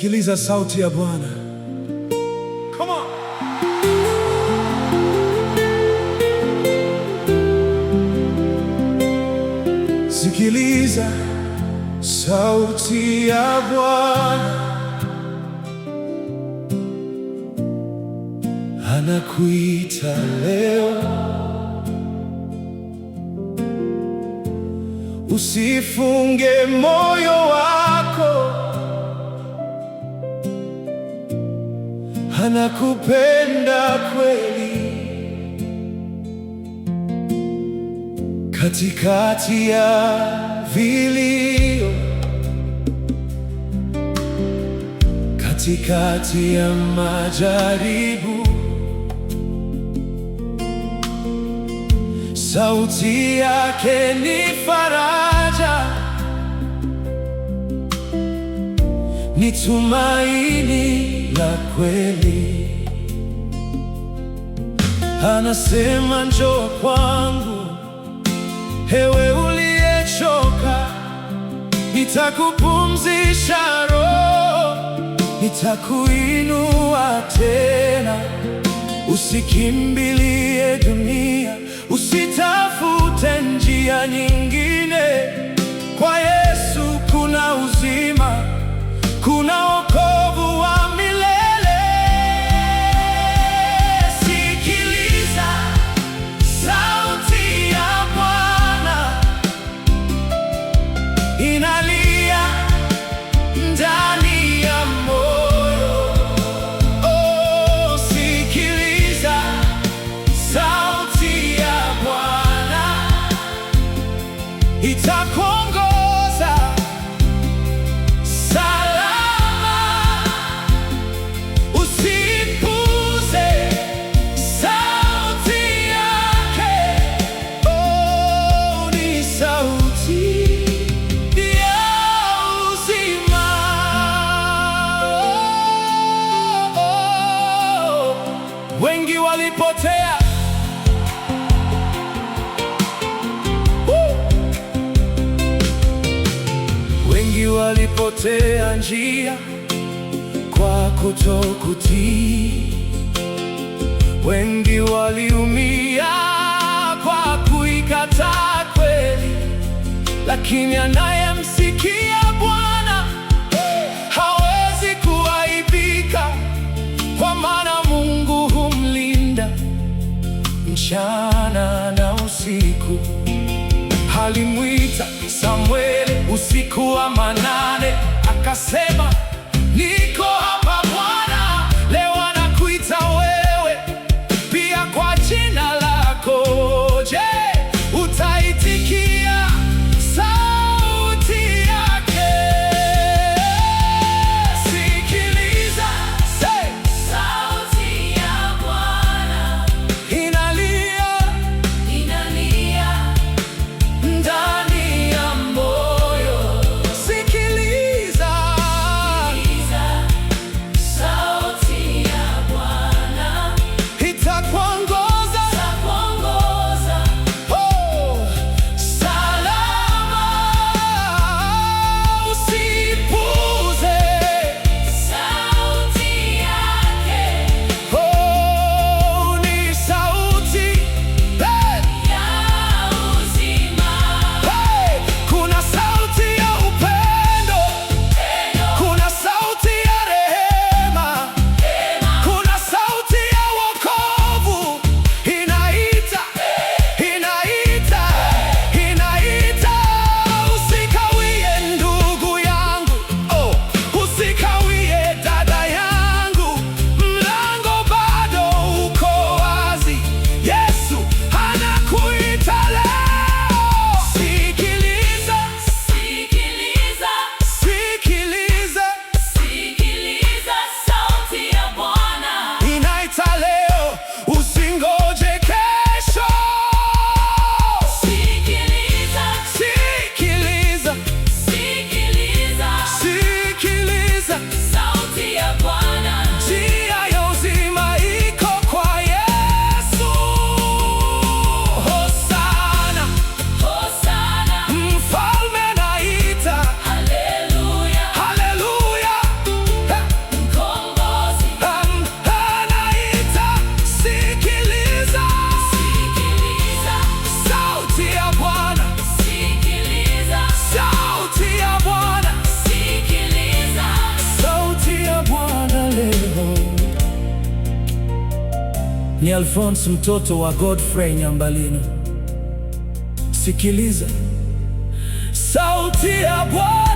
Sikiliza sauti ya Bwana. Come on. Sikiliza sauti ya Bwana, anakuita leo. Usifunge moyo wako, anakupenda kweli. Katikati ya vilio, katikati ya majaribu, sauti yake ni faraja, ni tumaini la kweli. Anasema, njoo kwangu, ewe uliyechoka, nitakupumzisha roho, nitakuinua tena. Usikimbilie dunia, usitafute njia nyingine. Kwa Yesu kuna uzima, kuna wokovu wa milele. Sikiliza sauti ya Bwana inalia ndani ya moyo. Oh, sikiliza sauti ya Bwana, itakuongoza salama. Usipuuze sauti yake. Oh, ni sauti ya uzima. Oh, wengi walipotea. Woo! Wengi walipotea njia kwa kutokutii, wengi waliumia kwa kuikataa kweli, lakini anayemsikia Bwana hawezi kuaibika, kwa maana Mungu humlinda mchana na usiku. Alimwita Samweli usiku wa manane, akasema, niko hapa Bwana. Leo anakuita wewe pia kwa jina lako. Je, utaitikia sauti yake? Sikiliza, say, Sauti ya Bwana inalia inalia ndani ya moyo. Sikiliza. Ni Alphonse mtoto wa Godfrey Nyambalino. Sikiliza sauti ya Bwana.